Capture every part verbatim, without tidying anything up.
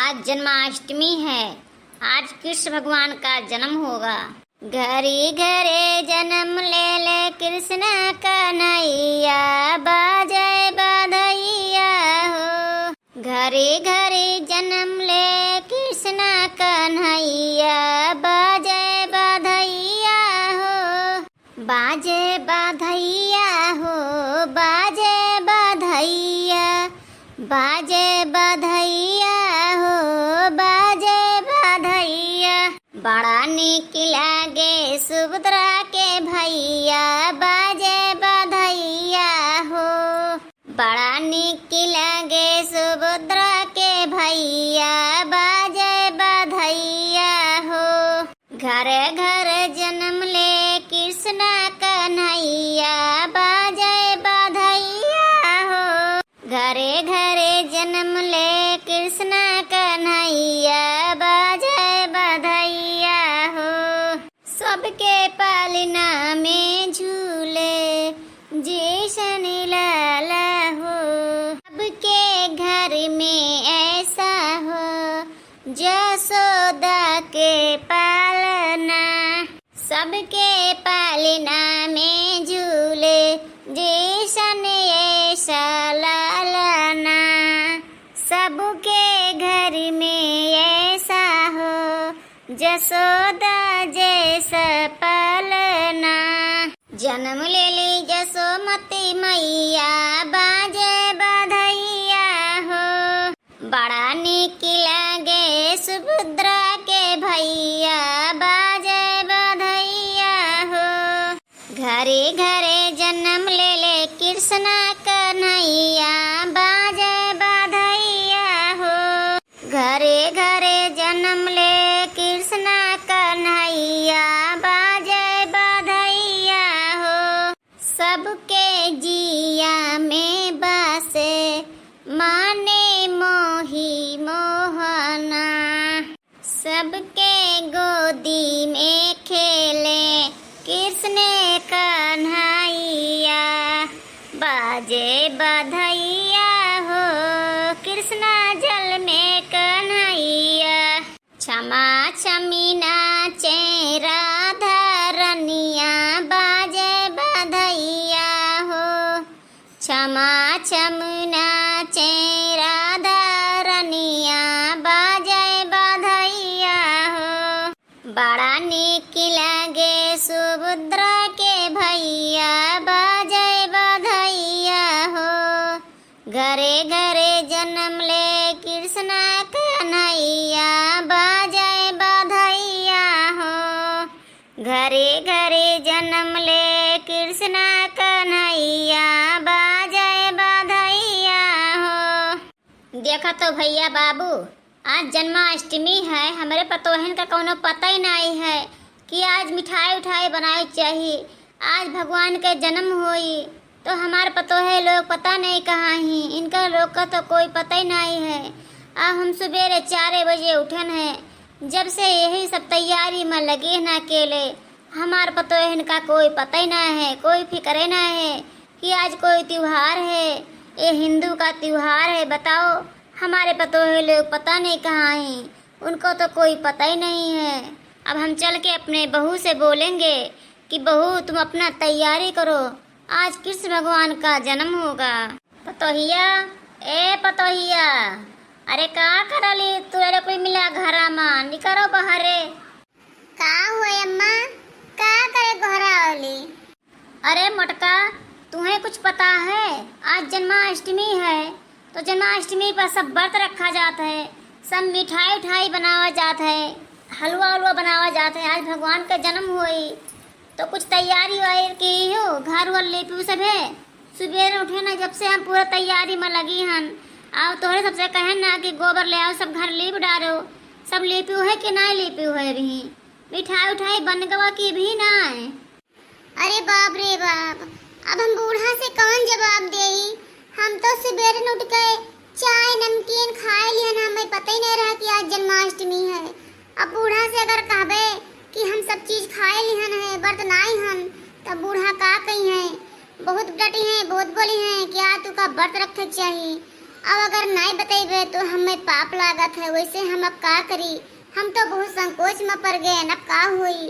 आज जन्माष्टमी है, आज कृष्ण भगवान का जन्म होगा। घरे घरे जन्म लेले कृष्ण कन्हैया, बाजे बधैया हो। घरे घरे जन्म ले कृष्ण कन्हैया, बाजे बधैया हो। बाजे बधैया हो, बाजे बधैया, बाजे बधैया हो, बाजे बधैया। बड़ा नीक लागे सुभद्रा के भैया, बाजे बधैया हो। बड़ा नीक लागे सुभद्रा के भैया, बाजे बधैया हो। घर घर जन्म ले कृष्ण कन्हैया, बाजे बधैया हो। घरे घरे जन्म ले कृष्ण कन्हैया, बाजे बधैया हो। सबके पालना में झूले जैसन लाला हो। सबके घर में ऐसा हो जसोदा के पालना। सबके पालना में झूले जैसन ऐसा लालना। सबके घर में ऐसा हो जसोदा जैसा पालना। जन्म लेली जसोमती मैया, बाजे बधैया हो। बड़ा नीक लागे सुभद्रा के भैया, बाजे बधैया हो। घरे घरे जन्म लेले कृष्ण कन्हैया, बाजे बधैया हो। घरे घरे जन्म ले कृष्ण कन्हैया, बाजे बधैया हो। सबके जिया में बसे माने मोही मोहना। सबके गोदी में खेले कृष्ण कन्हैया, बाजे बधैया हो कृष्ण जल में कन्हैया। छमा छमी नाचे राधा रनिया, बाजे बधैया हो। छमा छम नाचे राधा रनिया, बाजे बधैया हो। बड़ा नीक लागे सुभद्रा के भैया, बाजे बधैया हो। घरे घरे जन्म ले कृष्ण कन्हैया, बाजे बधैया हो। घरे घरे जन्म ले कृष्ण कन्हैया, बाजे बधैया हो। देखा तो भैया बाबू, आज जन्माष्टमी है, हमरे पतोहन का कौनो पता ही नाहीं है कि आज मिठाई उठाई बनाए चाही, आज भगवान के जन्म होई। तो हमार पतोहे लोग पता नहीं कहाँ ही, इनका लोग का तो कोई पता ही नाहीं है। अब हम सुबेरे चार बजे उठन है, जब से यही सब तैयारी में लगे ना अकेले, हमार पतोहन का कोई पता ही ना है, कोई फिक्र ही ना है कि आज कोई त्योहार है, ये हिंदू का त्योहार है। बताओ, हमारे पतोहे लोग पता नहीं कहाँ हैं, उनको तो कोई पता ही नहीं है। अब हम चल के अपने बहू से बोलेंगे कि बहू, तुम अपना तैयारी करो, आज कृष्ण भगवान का जन्म होगा। पतोहिया, ए पतोहिया, अरे का करली तू रे, कोई मिला घरा मा, निकरो बाहरे। का हुए अम्मा, का करे घरा आवली? अरे मोटका, तुम्हें कुछ पता है, आज जन्माष्टमी है, तो जन्माष्टमी पर सब व्रत रखा जात है, सब मिठाई उठाई बनावा जात है, हलवा उलवा बनावा जात है, आज भगवान का जन्म होई, तो कुछ तैयारी वारी की हो, घर वर लेपू सब है। सुबेरे उठे ना, जब से हम पूरा तैयारी में लगी हन, आओ तोहरे सबसे कहे ना कि गोबर ले आओ, सब घर लीप डारो, सब लेपू है कि ना लेपू है अभी, मिठाई उठाई बन गवा कि भी ना है। अरे बाप रे बाप, अब हम बूढ़ा से कौन जवाब देई? हम तो सुबेरे उठ के चाय नमकीन खाए लिहन, हमें पता ही नहीं रहा कि आज जन्माष्टमी है। अब बूढ़ा से अगर कहबे कि हम सब चीज खाए लिहन है, व्रत नाई हन, तब बूढ़ा का कही है? बहुत डटी है, बहुत बोली है कि आ तू का व्रत रखे के चाही। अब अगर नाई बतइबे तो हमें पाप लागत है, वैसे हम अब का करी? हम तो बहुत संकोच में पड़ गए, अब का होई?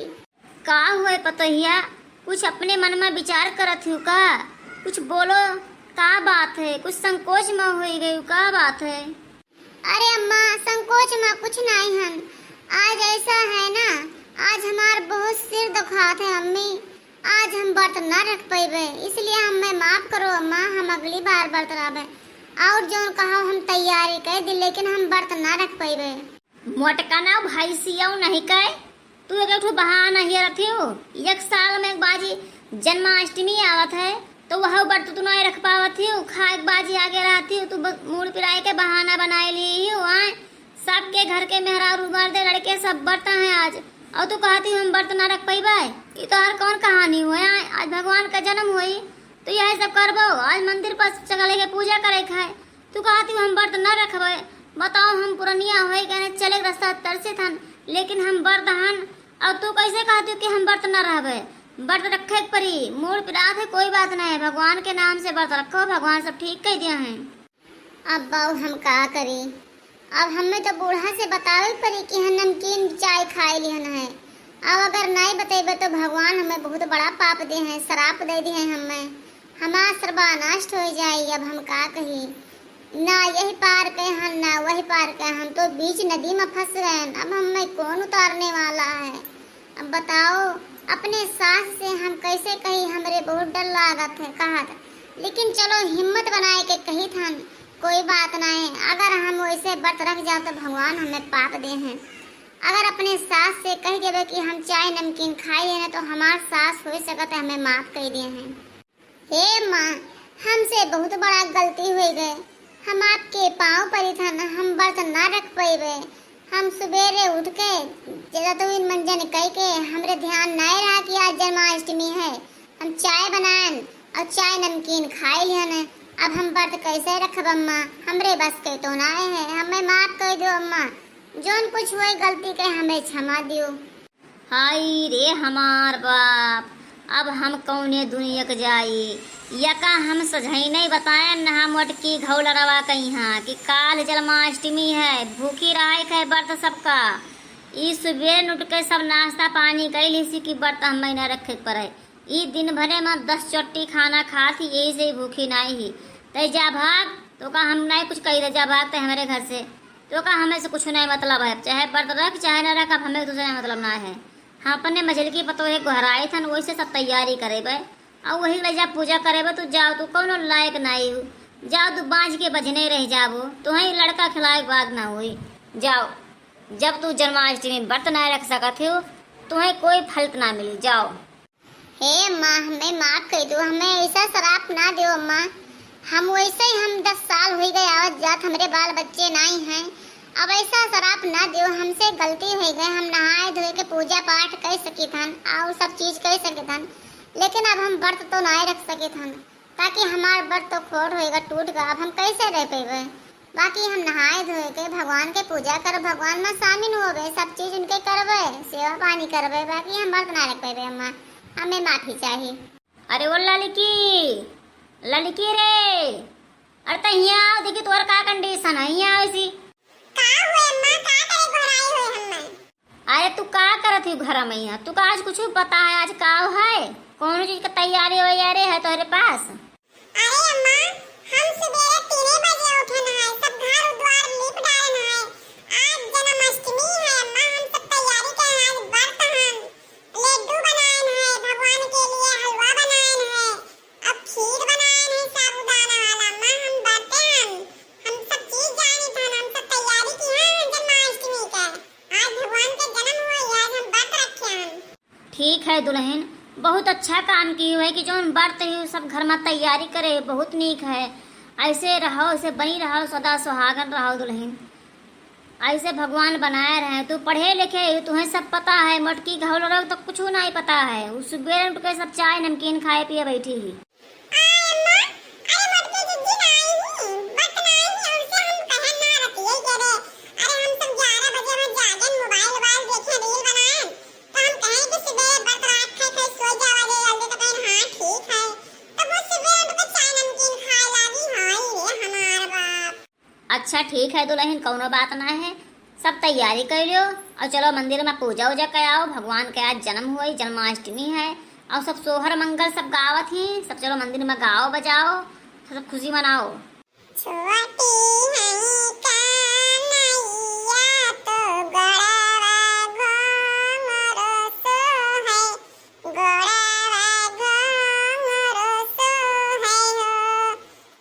का होए पतोहिया, कुछ अपने मन में विचार करत हूँ का? कुछ बोलो, का बात है? कुछ संकोच में होई गई, का बात है? अरे अम्मा, संकोच में कुछ नाई हन। आज ऐसा है ना, आज हमार बहुत सिर दुखात है अम्मी, आज हम व्रत ना रख पइबे, इसलिए हमें माफ करो अम्मा, हम अगली बार व्रत रहबे। और जौन कहो हम तैयारी कर दी, लेकिन हम व्रत ना रख पइबे। मोटका ना भैंसियौ नहीं कहे, तू एक ठो बहाना ही रखियो। एक साल में एक बाजी जन्माष्टमी आवत है, तो वह व्रत तू नहीं रख पावत ही, खा एक बाजी आगे रहती हो, तू ब-, मूड़ पिराए के बहाना बनाए ली हो। आए सबके घर के मेहरारू मर्दे लड़के सब व्रत हैं आज, और तू कहती हो हम व्रत ना रख पइबे। ई तोहर कौन कहानी हुआ? आए आज भगवान का जन्म होई तो यही सब करबो। आज मंदिर पर चले के पूजा करे खाए, तू कहती हो हम व्रत न रखबे। बताओ, हम पुरनिया होई गए, चले के रास्ता तरसित हन, लेकिन हम व्रत हन, और तू कैसे कहती हो कि हम व्रत न रहबे? व्रत रखे के पड़ी, मूड़ पिरात है, कोई बात नहीं है, भगवान के नाम से व्रत रखो, भगवान सब ठीक कर दिया है। अब बाऊ हम का करी, अब हमें तो बूढ़ा से बतावे के पड़ी कि हम नमकीन चाय खाए लिहन है। अब अगर नहीं बतेबे तो भगवान हमें बहुत बड़ा पाप दे हैं, श्राप दे दे हैं हमें, हमार सर्वनाश हो जाई। अब हम का कही, ना यही पार के हन, ना वही पार के, हम तो बीच नदी में फंस गए हैं। अब हमें कौन उतारने वाला है? अब बताओ, अपने सास से हम कैसे कही, हमरे बहुत डर लागत है कहत, लेकिन चलो हिम्मत बनाए के कही थन, कोई बात नहीं, अगर हम वैसे व्रत रख जाओ तो भगवान हमें पाप दे हैं। अगर अपने सास से कह देबे कि हम चाय नमकीन खाई है ना, तो हमार सास हो सकत है हमें माफ कर दिए हैं। हे माँ, हमसे बहुत बड़ा गलती हो गए, हम आपके पाँव पड़ी थन, हम व्रत ना रख पइबे। हम सुबेरे उठ के जतुइन मंजन कई के हमरे ध्यान नहीं रहा कि आज जन्माष्टमी है, हम चाय बनाएन और चाय नमकीन खाए लिहन। अब हम व्रत कैसे रखब अम्मा, हमरे बस के तो ना है, हमें माफ कर दो अम्मा, जौन कुछ हुए गलती के हमें क्षमा दियो। हाय रे हमार बाप, अब हम कौने दुनिया के जाई? यका हम सजई नहीं बताएन, न हम मोटकी घौलरवा कइहाँ कि काल जन्माष्टमी है, भूखी रहे के है व्रत सबका। ई सुबेर उठ के सब नाश्ता पानी कई लीसी कि व्रत हमें न रखे के पड़े। ई दिन भरे में दस चोटी खाना खात ही, यही से ही भूखी नहीं ही। तै जा भाग, तो का हम नहीं कुछ कही, जा भाग तै हमारे घर से। तो का हमें से कुछ नहीं मतलब है, चाहे व्रत रख चाहे न रख, अब हमें तुझसे नहीं मतलब ना है। हम अपने मझलकी पतोहे गोहराई थन, वैसे सब तैयारी करेबे और वही ले जा पूजा करेबे। तू जाओ, तू कौनो लायक नहीं हो, जाओ तू बांझ के बजने रह जाबो, तुम्हें लड़का खिलाए बाग ना हुई। जाओ, जब तू जन्माष्टमी व्रत नहीं रख सकत हो, तुम्हें कोई फल ना मिली। जाओ। हे अम्मा, हमें माफ कर दो, हमें ऐसा श्राप ना दो अम्मा। हम वैसे ही, हम दस साल हो गए आवत जात, हमरे बाल बच्चे नहीं हैं। अब ऐसा श्राप ना दो, हमसे गलती हो गए, हम नहाए धोए के पूजा पाठ कर सकित हन और सब चीज कर सकित हन, लेकिन अब हम व्रत तो नहीं रख सकित हन, ताकि हमार व्रत तो खोट होएगा, टूट गया, अब हम कैसे रह पेबे? बाकी हम नहाए धोए के भगवान के पूजा कर, भगवान में शामिल होबे, सब चीज उनके करबे, सेवा पानी करबे, बाकी हम व्रत ना रख पेबे अम्मा, हमें माफी चाही। अरे ओ ललकी, ललकी रे, अरे त हियाँ आओ, देखी तोर का condition है, हियाँ आओ इसी। का हुए अम्मा, का करे घोराई हुए हमें? अरे तू का करत ही घर में यहाँ? तू का आज कुछ पता है आज का है? कौन चीज का तैयारी वैयारी है तोहरे पास? अरे अम्मा, हम सुबेरे तीने बजे उठन है, सब घर द्वार लीप डालन है। आज जन्माष्टमी है अम्मा, हम सब तैयारी के आज व्रत हन, लड्डू बनाएन है भगवान के लिए, हलवा बनाएन है, अब खीर बनाएन है साबूदाना वाला। अम्मा, हम व्रते हन, हम सब चीज जानी थन, हम सब तैयारी किए हैं जन्माष्टमी के। आज भगवान के जन्म हुआ, आज हम व्रत रखे हैं। ठीक है दुल्हन, बहुत अच्छा काम की है कि जौन व्रत है सब घर में तैयारी करे, बहुत नीक है। ऐसे रहो, ऐसे बनी रहो, सदा सुहागन रहो दुल्हन, ऐसे भगवान बनाए रहे। तू पढ़े लिखे हो, तुम्हें सब पता है, मोटकी घौल रहो तो कुछ नहीं पता है। उ सुबेरे उठ के सब चाय नमकीन खाए पिए बैठी ही। आय अम्मा, अरे मोटकी जिज्जी ना आई ही, व्रत ना आई ही, उनसे हम कहे ना रतिये के रे। अरे हम सब ग्यारह बजे में जागेन, मोबाइल वोबाइल देखेन, रील बनाएन, तो हम कहेन कि सुबेरे व्रत राख खाए खाए सो जावा जे जल्दी, तो कहेन हाँ ठीक है। तो वो सुबेरे उठ के चाय नमकीन खाए लागी, हाय रे हमार बाप। अच्छा ठीक है दुलहिन, कउनो बात ना है, सब तैयारी कइ लियो और चलो मंदिर मा पूजा उजा कइ आओ। भगवान क आज जनम हुवै, जन्माष्टमी है, और सब सोहर मंगल सब गावत ही, सब चलो मंदिर मा गाओ बजाओ, सब खुशी मनाओ। छोटी हई कानैया तो गड़वा घोंघरो सोहै, गड़वा घोंघरो सोहै हो।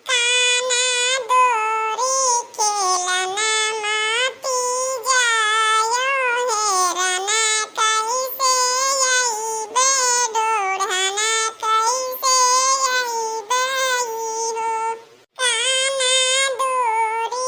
काना डोरी खेलना माटी जायो, हेरना कैसे अइबे, डोढ़ना कैसे अइबे हो। काना डोरी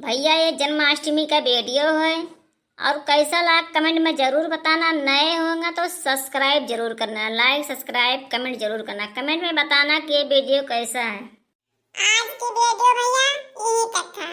भैया, ये जन्माष्टमी का वीडियो है और कैसा लगा कमेंट में ज़रूर बताना। नए होंगे तो सब्सक्राइब जरूर करना, लाइक सब्सक्राइब कमेंट जरूर करना। कमेंट में बताना कि ये वीडियो कैसा है। आज की वीडियो भैया यही तक था।